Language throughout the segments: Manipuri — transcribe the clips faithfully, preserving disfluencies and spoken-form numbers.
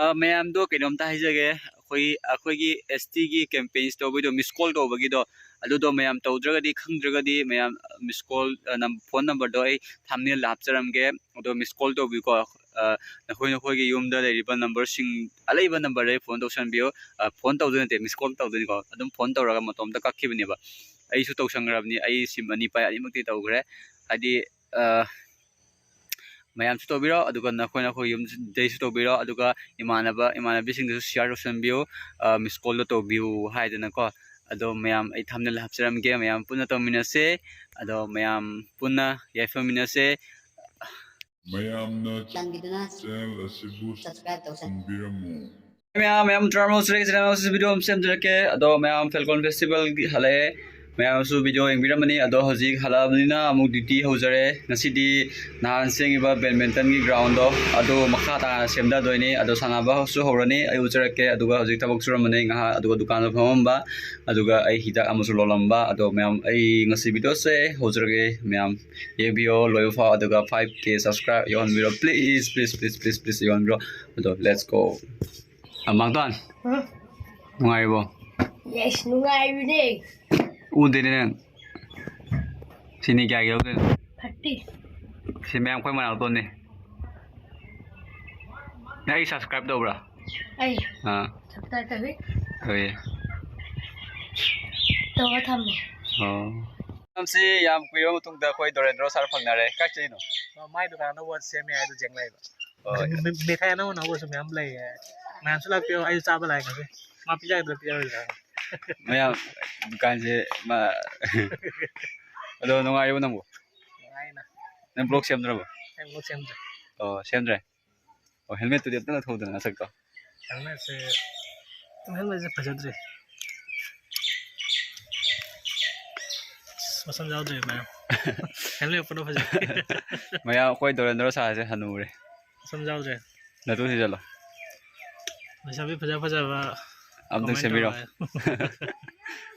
ꯑ, ꯃꯌꯥꯝꯗꯣ ꯀꯩꯅꯣꯝꯇ ꯍꯥꯏꯖꯒꯦ꯫ ꯑꯩꯈꯣꯏ, ꯑꯩꯈꯣꯏꯒꯤ S T ꯒꯤ campaigns ꯇꯧꯕꯩꯗꯣ, miss call ꯇꯧꯕꯒꯤꯗꯣ, ꯑꯗꯨꯗꯣ ꯃꯌꯥꯝ ꯇꯧꯗ꯭ꯔꯒꯗꯤ, ꯈꯪꯗ꯭ꯔꯒꯗꯤ ꯃꯌꯥꯝ miss call, ꯑ, ꯅꯝ-, phone number ꯗꯣ ꯑꯩ thumbnail ꯗ ꯍꯥꯞꯆꯔꯝꯒꯦ꯫ ꯑꯗꯣ miss call ꯇꯧꯕꯤꯌꯨꯀꯣ꯫ ꯑ, ꯅꯈꯣꯏ ꯅꯈꯣꯏꯒꯤ ꯌꯨꯝꯗ ꯂꯩꯔꯤꯕ number ꯁꯤꯡ, ꯑꯂꯩꯕ number ꯗ phone ꯇꯧꯁꯟꯕꯤꯌꯨ꯫ ꯑ, phone ꯇꯧꯗꯣꯏ ꯅꯠꯇꯦ, miss call ꯇꯧꯗꯣꯏꯅꯤꯀꯣ꯫ ꯑꯗꯨꯝ phone ꯇꯧꯔꯒ ꯃꯇꯣꯝꯇ ꯀꯛꯈꯤꯕꯅꯦꯕ꯫ ꯑꯩꯁꯨ ꯇꯧꯁꯟꯈ꯭ꯔꯕꯅꯤ, ꯑꯩ SIM ꯑꯅꯤ ꯄꯥꯏ, ꯑꯅꯤꯃꯛꯇꯤ ꯇꯧꯈ꯭ꯔꯦ꯫ ꯍꯥꯏꯗꯤ, ꯑ, ꯃꯌꯥꯝꯁꯨ ꯇꯧꯕꯤꯔꯣ, ꯑꯗꯨꯒ ꯅꯈꯣꯏ ꯅꯈꯣꯏ ꯌꯨꯝꯗꯩꯁꯨ ꯇꯧꯕꯤꯔꯣ, ꯑꯗꯨꯒ ꯏꯃꯥꯟꯅꯕ ꯏꯃꯥꯟꯅꯕꯤꯁꯤꯡꯗꯁꯨ share ꯇꯧꯁꯟꯕꯤꯌꯨ, ꯑ, miss call ꯗꯣ ꯇꯧꯕꯤꯌꯨ ꯍꯥꯏꯗꯅꯀꯣ꯫ ꯑꯗꯣ ꯃꯌꯥꯝ, ꯑꯩ thumbnail ꯍꯥꯞꯆꯔꯝꯒꯦ, ꯃꯌꯥꯝ ꯄꯨꯟꯅ ꯇꯧꯃꯤꯟꯅꯁꯦ꯫ ꯑꯗꯣ ꯃꯌꯥꯝ ꯄꯨꯟꯅ ꯌꯥꯏꯐꯃꯤꯟꯅꯁꯦ꯫ ꯃꯌꯥꯝꯅ ꯆꯥꯟꯕꯤꯗꯨꯅ channel ꯑꯁꯤꯕꯨ subscribe ꯇꯧꯁꯟꯕꯤꯔꯝꯃꯨ꯫ ꯃꯌꯥꯝ, ꯃꯌꯥꯝ ꯇꯔꯥꯃꯉꯥ ꯁꯨꯔꯦ, channel ꯑꯁꯤ video ꯑꯃ ꯁꯦꯝꯖꯔꯛꯀꯦ꯫ ꯑꯗꯣ ꯃꯌꯥꯝ Falcon Festival ꯒꯤ ꯍꯜꯂꯛꯑꯦ꯫ ꯃꯌꯥꯝꯁꯨ video ꯌꯦꯡꯕꯤꯔꯝꯃꯅꯤ꯫ ꯑꯗꯣ ꯍꯧꯖꯤꯛ ꯍꯜꯂꯛꯑꯕꯅꯤꯅ ꯑꯃꯨꯛ duty ꯍꯧꯖꯔꯦ꯫ ꯉꯁꯤꯗꯤ ꯅꯍꯥꯟ ꯁꯦꯝꯈꯤꯕ badminton ꯒꯤ ground ꯗꯣ ꯑꯗꯨ ꯃꯈꯥ ꯇꯥꯅ ꯁꯦꯝꯊꯗꯣꯏꯅꯤ꯫ ꯑꯗꯣ ꯁꯥꯟꯅꯕꯁꯨ ꯍꯧꯔꯅꯤ꯫ ꯑꯩ ꯎꯠꯆꯔꯛꯀꯦ꯫ ꯑꯗꯨꯒ ꯍꯧꯖꯤꯛ ꯊꯕꯛ ꯁꯨꯔꯝꯕꯅꯦ ꯉꯥꯏꯍꯥꯛ, ꯑꯗꯨꯒ ꯗꯨꯀꯥꯟꯗ ꯐꯝꯃꯝꯕ, ꯑꯗꯨꯒ ꯑꯩ ꯍꯤꯗꯥꯛ ꯑꯃꯁꯨ ꯂꯣꯜꯂꯝꯕ꯫ ꯑꯗꯣ ꯃꯌꯥꯝ, ꯑꯩ ꯉꯁꯤ video ꯁꯦ ꯍꯧꯖꯔꯒꯦ꯫ ꯃꯌꯥꯝ ꯌꯦꯡꯕꯤꯌꯣ ꯂꯣꯏꯕ ꯐꯥꯎ, ꯑꯗꯨꯒ five K subscribe ꯌꯧꯍꯟꯕꯤꯔꯣ, please, please, please, please, please ꯌꯧꯍꯟꯕꯤꯔꯣ꯫ ꯑꯗꯣ let's go꯫ ꯑ, ꯃꯥꯡꯇꯣꯟ, ꯍꯥ? ꯅꯨꯡꯉꯥꯏꯔꯤꯕꯣ? Yes, ꯅꯨꯡꯉꯥꯏꯔꯤꯕꯅꯦ꯫ ꯎꯗꯦꯅꯦ ꯅꯪ꯫ ꯁꯤꯅꯤ ꯀꯌꯥꯒꯤ ꯂꯧꯗꯣꯏꯅꯣ? Thirty꯫ ꯁꯤ ꯃꯌꯥꯝ ꯑꯩꯈꯣꯏ ꯃꯅꯥꯛꯇꯣꯟꯅꯦ꯫ ꯅꯪ ꯑꯩ subscribe ꯇꯧꯕ꯭ꯔꯥ? ꯑꯩ? ꯑꯥ꯫ Subscribe ꯇꯧꯏ꯫ ꯇꯧꯏ꯫ ꯇꯧꯔ ꯊꯝꯃꯦ꯫ ꯑꯣ꯫ ꯃꯌꯥꯝꯁꯤ ꯌꯥꯝ ꯀꯨꯏꯔꯕ ꯃꯇꯨꯡꯗ ꯑꯩꯈꯣꯏ ꯗꯣꯔꯦꯟꯗ꯭ꯔꯣ sir ꯐꯪꯅꯔꯦ꯫ ꯀꯥꯏ ꯆꯠꯂꯤꯅꯣ? ꯑ, ꯃꯥꯏ ꯗꯨꯀꯥꯟ ꯑꯅꯧꯕ ꯁꯦꯝꯃꯦ ꯍꯥꯏꯗꯨ ꯌꯦꯡ ꯂꯥꯛꯏꯕ꯫ ꯍꯣꯏ꯫ ꯃꯤ-, ꯃꯤ-, ꯃꯤꯊꯥꯏ ꯑꯅꯧ ꯑꯅꯧꯕꯁꯨ ꯃꯌꯥꯝ ꯂꯩꯌꯦ꯫ ꯃꯌꯥꯝꯁꯨ ꯂꯥꯛꯄꯤꯌꯣ, ꯑꯩꯁꯨ ꯆꯥꯕ ꯂꯥꯛꯑꯦ ꯉꯁꯤ꯫ ꯃꯥ ꯄꯤꯖꯒꯗ꯭ꯔꯥ ꯄꯤꯖꯔꯣꯏꯗ꯭ꯔꯥ? ꯃꯌꯥꯝ ꯗꯨꯀꯥꯟꯁꯦ ꯃꯥ-, ꯑꯗꯣ ꯅꯨꯡꯉꯥꯏꯔꯤꯕꯣ ꯅꯪꯕꯨ? ꯅꯨꯡꯉꯥꯏꯅ꯫ ꯅꯪ vlog ꯁꯦꯝꯗ꯭ꯔꯕꯣ? ꯑꯩ vlog ꯁꯦꯝꯗ꯭ꯔꯦ꯫ ꯑꯣ, ꯁꯦꯝꯗ꯭ꯔꯦ? ꯑꯣ, helmet ꯇꯨꯗꯤ ꯑꯝꯇ ꯂꯧꯊꯣꯛꯎꯗꯅ ꯅꯁꯛꯇꯣ꯫ Helmet ꯁꯦ, helmet ꯁꯦ ꯐꯖꯗ꯭ꯔꯦ꯫ ꯑꯁ, ꯃꯁꯝ ꯌꯥꯎꯗ꯭ꯔꯦ ꯃꯌꯥꯝ꯫ Helmet ꯎꯞꯄꯅ ꯐꯖꯗ꯭ꯔꯦ꯫ ꯃꯌꯥꯝ ꯑꯩꯈꯣꯏ ꯗꯣꯔꯦꯟꯗ꯭ꯔꯣ sir ꯁꯦ ꯍꯅꯨꯔꯦ꯫ ꯃꯁꯝ ꯌꯥꯎꯗ꯭ꯔꯦ꯫ ꯅꯇꯨ ꯊꯤꯖꯜꯂꯣ꯫ ꯂꯩꯁꯥꯕꯤ ꯐꯖ ꯐꯖꯕ ꯑꯝꯇꯪ comment ꯁꯦꯝꯕꯤꯔꯣ꯫ ꯇꯧꯔꯛꯑꯣ꯫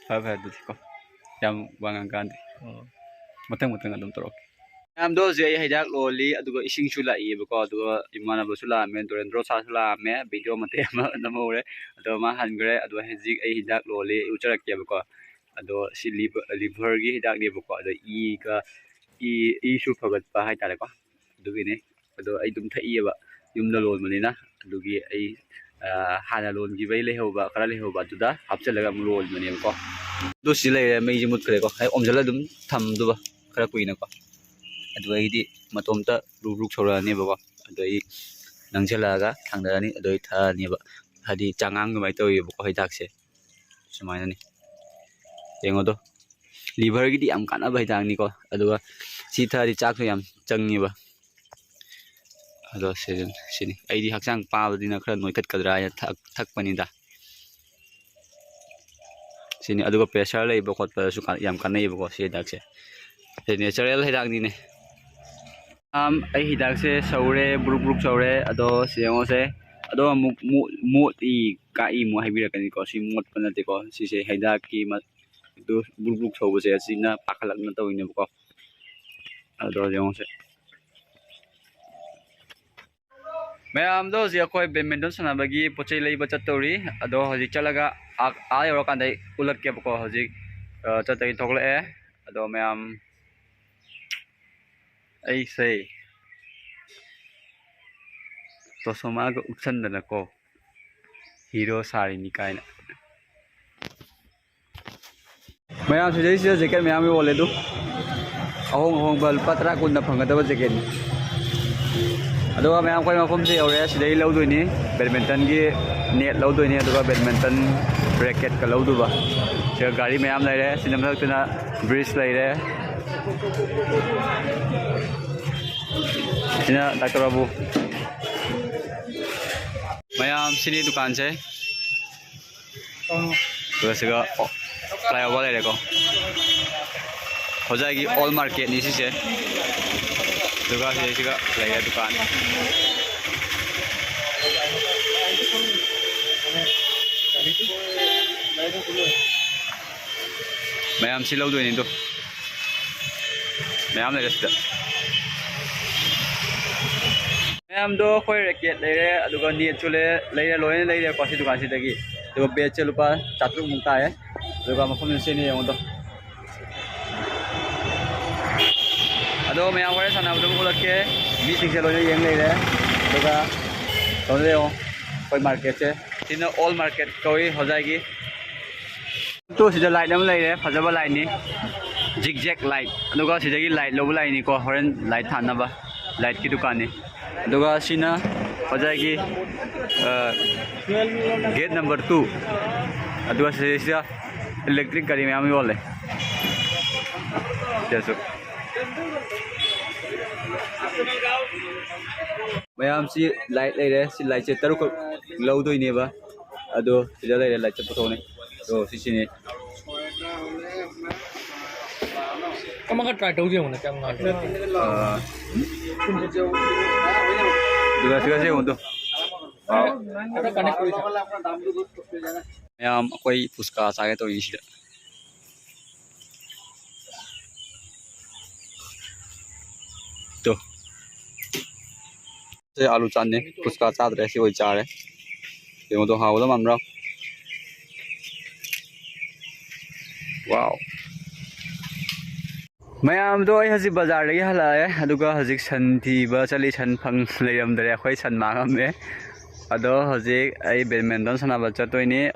ꯐꯔꯦ ꯐꯔꯦ ꯑꯗꯨꯗꯤꯀꯣ꯫ ꯌꯥꯝ ꯋꯥ ꯉꯥꯡ ꯀꯥꯟꯗꯦ꯫ ꯑꯣ꯫ ꯃꯊꯪ ꯃꯊꯪ ꯑꯗꯨꯝ ꯇꯧꯔꯛꯀꯦ꯫ ꯃꯌꯥꯝꯗꯣ ꯍꯧꯖꯤꯛ ꯑꯩ ꯍꯤꯗꯥꯛ ꯂꯣꯜꯂꯤ, ꯑꯗꯨꯒ ꯏꯁꯤꯡꯁꯨ ꯂꯥꯛꯏꯕꯀꯣ, ꯑꯗꯨꯒ ꯏꯃꯥꯟꯅꯕꯁꯨ ꯂꯥꯛꯑꯝꯃꯦ, ꯗꯣꯔꯦꯟꯗ꯭ꯔꯣ ꯁꯥꯁꯨ ꯂꯥꯛꯑꯝꯃꯦ, ꯚꯤꯗꯤꯑꯣ ꯃꯇꯦꯛ ꯑꯃ ꯅꯝꯍꯧꯔꯦ꯫ ꯑꯗꯣ ꯃꯥ ꯍꯟꯈ꯭ꯔꯦ꯫ ꯑꯗꯣ ꯍꯧꯖꯤꯛ ꯑꯩ ꯍꯤꯗꯥꯛ ꯂꯣꯜꯂꯤ, ꯑꯩ ꯎꯠꯆꯔꯛꯀꯦꯕꯀꯣ꯫ ꯑꯗꯣ ꯁꯤ ꯂꯤꯚꯔꯒꯤ ꯍꯤꯗꯥꯛꯅꯦꯕꯀꯣ꯫ ꯑꯗꯣ ꯏꯒ ꯏ ꯏꯁꯨ ꯐꯒꯠꯄ ꯍꯥꯏꯇꯥꯔꯦꯀꯣ, ꯑꯗꯨꯒꯤꯅꯦ꯫ ꯑꯗꯣ ꯑꯩ ꯑꯗꯨꯝ ꯊꯛꯏꯑꯕ, ꯌꯨꯝꯗ ꯂꯣꯟꯕꯅꯤꯅ꯫ ꯑꯗꯨꯒꯤ ꯑꯩ ꯍꯥꯟꯅ ꯂꯣꯟꯈꯤꯕꯩ ꯂꯩꯍꯧꯕ, ꯈꯔ ꯂꯩꯍꯧꯕ, ꯑꯗꯨꯗ ꯍꯥꯞꯆꯤꯜꯂꯒ ꯑꯃꯨꯛ ꯂꯣꯟꯕꯅꯦꯕꯀꯣ꯫ ꯑꯗꯨ ꯁꯤ ꯂꯩꯔꯦ, ꯃꯩꯁꯤ ꯃꯨꯠꯈ꯭ꯔꯦꯀꯣ꯫ ꯑꯩ ꯑꯣꯝꯁꯤꯜꯂ ꯑꯗꯨꯝ ꯊꯝꯗꯨꯕ ꯈꯔ ꯀꯨꯏꯅꯀꯣ꯫ ꯑꯗꯨ ꯑꯩꯗꯤ ꯃꯇꯣꯝꯇ ꯕ꯭ꯔꯨꯛ ꯕ꯭ꯔꯨꯛ ꯁꯧꯔꯛꯑꯅꯦꯕꯀꯣ꯫ ꯑꯗꯨ ꯑꯩ ꯅꯪꯁꯤꯜꯂꯛꯑꯒ ꯊꯥꯡꯗꯔꯅꯤ, ꯑꯗꯨ ꯑꯩ ꯊꯛꯑꯅꯦꯕ꯫ ꯍꯥꯏꯗꯤ ꯆꯉꯥꯡ ꯑꯗꯨꯃꯥꯏꯅ ꯇꯧꯋꯦꯕꯀꯣ ꯍꯤꯗꯥꯛꯁꯦ꯫ ꯁꯨꯃꯥꯏꯅꯅꯤ꯫ ꯌꯦꯡꯉꯣꯗꯣ, ꯂꯤꯚꯔꯒꯤꯗꯤ ꯌꯥꯝ ꯀꯥꯟꯅꯕ ꯍꯤꯗꯥꯛꯅꯤꯀꯣ꯫ ꯑꯗꯨꯒ ꯁꯤ ꯊꯛꯑꯗꯤ ꯆꯥꯛꯁꯨ ꯌꯥꯝ ꯆꯪꯉꯦꯕ꯫ ꯑꯗꯣ ꯁꯤ-, ꯁꯤꯅꯤ꯫ ꯑꯩꯗꯤ ꯍꯛꯆꯥꯡ ꯄꯥꯕꯅꯤꯅ ꯈꯔ ꯅꯣꯏꯈꯠꯀꯗ꯭ꯔꯥ ꯍꯥꯏꯅ ꯊꯛ-, ꯊꯛꯄꯅꯤꯗ꯫ ꯁꯤꯅꯤ꯫ ꯑꯗꯨꯒ ꯄ꯭ꯔꯦꯁꯔ ꯂꯩꯕ ꯈꯣꯠꯄꯗꯁꯨ ꯀꯥꯟ-, ꯌꯥꯝ ꯀꯥꯟꯅꯩꯌꯦꯕꯀꯣ ꯁꯤ ꯍꯤꯗꯥꯛꯁꯦ꯫ ꯁꯤ ꯅꯦꯆꯔꯦꯜ ꯍꯤꯗꯥꯛꯅꯤꯅꯦ꯫ ꯑꯝ, ꯑꯩ ꯍꯤꯗꯥꯛꯁꯦ ꯁꯧꯔꯦ, ꯕ꯭ꯔꯨꯛ ꯕ꯭ꯔꯨꯛ ꯁꯧꯔꯦ꯫ ꯑꯗꯣ ꯁꯤ ꯌꯦꯡꯉꯣꯁꯦ꯫ ꯑꯗꯣ ꯑꯃꯨꯛ ꯃꯣ-, ꯃꯣꯠꯂꯤ ꯀꯥꯏ ꯑꯃꯨꯛ ꯍꯥꯏꯕꯤꯔꯛꯀꯅꯤꯀꯣ꯫ ꯁꯤ ꯃꯣꯠꯄ ꯅꯠꯇꯦꯀꯣ꯫ ꯁꯤꯁꯦ ꯍꯤꯗꯥꯛꯀꯤ ꯃ-, ꯑꯗꯨ ꯕ꯭ꯔꯨꯛ ꯕ꯭ꯔꯨꯛ ꯁꯧꯕꯁꯦ ꯑꯁꯤꯅ ꯄꯥꯈꯠꯂꯛꯅ ꯇꯧꯔꯤꯅꯦꯕꯀꯣ꯫ ꯑꯗꯣ ꯌꯦꯡꯉꯣꯁꯦ꯫ ꯃꯌꯥꯝꯗꯣ ꯍꯧꯖꯤꯛ ꯑꯩꯈꯣꯏ ꯕꯦꯗꯃꯤꯟꯇꯟ ꯁꯥꯟꯅꯕꯒꯤ ꯄꯣꯠ ꯆꯩ ꯂꯩꯕ ꯆꯠꯇꯧꯔꯤ꯫ ꯑꯗꯣ ꯍꯧꯖꯤꯛ ꯆꯠꯂꯒ ꯑꯥ, ꯑꯥ ꯌꯧꯔꯀꯥꯟꯗ ꯑꯩ ꯎꯠꯂꯛꯀꯦꯕꯀꯣ꯫ ꯍꯧꯖꯤꯛ, ꯑ, ꯆꯠꯇꯒꯤ ꯊꯣꯛꯂꯛꯑꯦ꯫ ꯑꯗꯣ ꯃꯌꯥꯝ, ꯑꯩꯁꯦ ꯇꯣꯁꯣꯃꯥꯒ ꯎꯞꯁꯟꯗꯅꯀꯣ, ꯍꯤꯔꯣ ꯁꯥꯔꯤꯅꯤ ꯀꯥꯏꯅ꯫ ꯃꯌꯥꯝ, ꯁꯤꯗꯩꯁꯤꯗ ꯖꯦꯀꯦꯠ ꯃꯌꯥꯝ ꯌꯣꯜꯂꯦ ꯑꯗꯨ꯫ ꯑꯍꯣꯡ ꯑꯍꯣꯡꯕ ꯂꯨꯄꯥ ꯇꯔꯥ ꯀꯨꯟꯗ ꯐꯪꯒꯗꯕ ꯖꯦꯀꯦꯠꯅꯤ꯫ ꯑꯗꯨꯒ ꯃꯌꯥꯝ, ꯑꯩꯈꯣꯏ ꯃꯐꯝꯁꯦ ꯌꯧꯔꯦ꯫ ꯁꯤꯗꯩ ꯂꯧꯗꯣꯏꯅꯤ ꯕꯦꯗꯃꯤꯟꯇꯟꯒꯤ ꯅꯦꯠ ꯂꯧꯗꯣꯏꯅꯤ, ꯑꯗꯨꯒ ꯕꯦꯗꯃꯤꯟꯇꯟ ꯔꯦꯀꯦꯠꯀ ꯂꯧꯗꯣꯏꯕ꯫ ꯁꯤꯗ ꯒꯥꯔꯤ ꯃꯌꯥꯝ ꯂꯩꯔꯦ꯫ ꯁꯤꯗ ꯃꯊꯛꯇꯅ ꯕ꯭ꯔꯤꯖ ꯂꯩꯔꯦ꯫ ꯁꯤꯅ ꯗꯥꯛꯇꯔ ꯕꯥꯕꯨ꯫ ꯃꯌꯥꯝ, ꯁꯤꯅꯤ ꯗꯨꯀꯥꯟꯁꯦ꯫ ꯑꯗꯨꯒ ꯁꯤꯒ flyover ꯂꯩꯔꯦꯀꯣ꯫ ꯍꯧꯖꯤꯛꯀꯤ old marketꯅꯤ ꯁꯤꯁꯦ꯫ ꯑꯗꯨꯒ ꯁꯤꯗꯩꯁꯤꯒ ꯂꯩꯔꯦ ꯗꯨꯀꯥꯟ꯫ ꯃꯌꯥꯝ ꯁꯤ ꯂꯧꯗꯣꯏꯅꯤꯗꯣ꯫ ꯃꯌꯥꯝ ꯂꯩꯔꯦ ꯁꯤꯗ꯫ ꯃꯌꯥꯝꯗꯣ ꯑꯩꯈꯣꯏ ꯔꯦꯀꯦꯠ ꯂꯩꯔꯦ, ꯑꯗꯨꯒ ꯅꯦꯠꯁꯨ ꯂꯩꯔꯦ, ꯂꯩꯔꯦ, ꯂꯣꯏꯅ ꯂꯩꯔꯦꯀꯣ ꯁꯤ ꯗꯨꯀꯥꯟꯁꯤꯗꯒꯤ꯫ ꯑꯗꯨꯒ ꯕꯦꯠꯁꯦ ꯂꯨꯄꯥ ꯆꯥꯇ꯭ꯔꯨꯛꯃꯨꯛ ꯇꯥꯏꯌꯦ꯫ ꯑꯗꯨꯒ ꯃꯐꯝꯁꯦ ꯁꯤꯅꯤ ꯌꯦꯡꯉꯣꯗꯣ꯫ ꯑꯗꯣ ꯃꯌꯥꯝ ꯋꯥꯔꯤ ꯁꯥꯟꯅꯕꯗꯨ ꯑꯃꯨꯛ ꯎꯠꯂꯛꯀꯦ꯫ ꯃꯤꯁꯤꯡꯁꯦ ꯂꯣꯏꯅ ꯌꯦꯡ ꯂꯩꯔꯦ꯫ ꯑꯗꯨꯒ ꯁꯣꯝꯗ ꯌꯦꯡꯉꯣ, ꯑꯩꯈꯣꯏ ꯃꯥꯔꯀꯦꯠꯁꯦ꯫ ꯁꯤꯅ ꯑꯣꯜ ꯃꯥꯔꯀꯦꯠ ꯀꯧꯏ ꯍꯣꯖꯥꯏꯒꯤ꯫ ꯇꯣ, ꯁꯤꯗ ꯂꯥꯏꯠ ꯑꯃ ꯂꯩꯔꯦ, ꯐꯖꯕ ꯂꯥꯏꯠꯅꯤ, ꯖꯤꯛ ꯖꯦꯛ ꯂꯥꯏꯠ꯫ ꯑꯗꯨꯒ ꯁꯤꯗꯒꯤ ꯂꯥꯏꯠ ꯂꯧꯕ ꯂꯥꯏꯠꯅꯤꯀꯣ, ꯍꯣꯔꯦꯟ ꯂꯥꯏꯠ ꯊꯥꯅꯕ ꯂꯥꯏꯠꯀꯤ ꯗꯨꯀꯥꯟꯅꯤ꯫ ꯑꯗꯨꯒ ꯁꯤꯅ ꯍꯣꯖꯥꯏꯒꯤ, ꯑ, ꯒꯦꯠ ꯅꯝꯕꯔ ꯇꯨ꯫ ꯑꯗꯨꯒ ꯁꯤꯗꯩꯁꯤꯗ ꯏꯂꯦꯛꯇ꯭ꯔꯤꯛ ꯒꯥꯔꯤ ꯃꯌꯥꯝ ꯌꯣꯜꯂꯦ꯫ ꯁꯤꯗꯁꯨ ꯃꯌꯥꯝꯁꯤ ꯂꯥꯏꯠ ꯂꯩꯔꯦ꯫ ꯁꯤ ꯂꯥꯏꯠꯁꯦ ꯇꯔꯨꯛꯈꯛ ꯂꯧꯗꯣꯏꯅꯦꯕ꯫ ꯑꯗꯣ ꯁꯤꯗ ꯂꯩꯔꯦ, ꯂꯥꯏꯠꯁꯦ ꯄꯨꯊꯣꯛꯅꯤ꯫ ꯑꯗꯣ ꯁꯤꯁꯤꯅꯤ꯫ ꯑꯃꯈꯛ ꯇ꯭ꯔꯥꯏ ꯇꯧꯁꯤ ꯌꯦꯡꯉꯨꯅꯦ, ꯀꯌꯥꯝ ꯉꯥꯜꯂꯤ꯫ ꯑꯥ, ꯑꯗꯨꯒ ꯁꯤꯒ ꯁꯤ ꯌꯦꯡꯉꯨ ꯇꯨ꯫ ꯈꯔ ꯀꯟꯅ ꯀꯨꯏ ꯁꯥ- ꯃꯌꯥꯝ ꯑꯩꯈꯣꯏ ꯐꯨꯁꯀꯥ ꯆꯥꯒꯦ ꯇꯧꯔꯤꯁꯤꯗ꯫ ꯇꯨ꯫ ꯁꯤ ꯑꯥꯂꯨ ꯆꯥꯟꯅꯤ, ꯐꯨꯁꯀꯥ ꯆꯥꯗ꯭ꯔꯦ, ꯁꯤ ꯑꯣꯏ ꯆꯥꯔꯦ꯫ ꯌꯦꯡꯉꯨꯗꯣ, ꯍꯥꯎꯒꯗꯕ ꯃꯥꯟꯕ꯭ꯔꯣ? ꯋꯥꯎ꯫ ꯃꯌꯥꯝꯗꯣ, ꯑꯩ ꯍꯧꯖꯤꯛ ꯕꯖꯥꯔꯗꯒꯤ ꯍꯜꯂꯛꯑꯦ, ꯑꯗꯨꯒ ꯍꯧꯖꯤꯛ ꯁꯟ ꯊꯤꯕ ꯆꯠꯂꯤ꯫ ꯁꯟ ꯐꯪ ꯂꯩꯔꯝꯗ꯭ꯔꯦ, ꯑꯩꯈꯣꯏ ꯁꯟ ꯃꯥꯡꯉꯝꯃꯦ꯫ ꯑꯗꯣ ꯍꯧꯖꯤꯛ ꯑꯩ ꯕꯦꯗꯃꯤꯟꯇꯟ ꯁꯥꯟꯅꯕ ꯆꯠꯇꯣꯏꯅꯤ꯫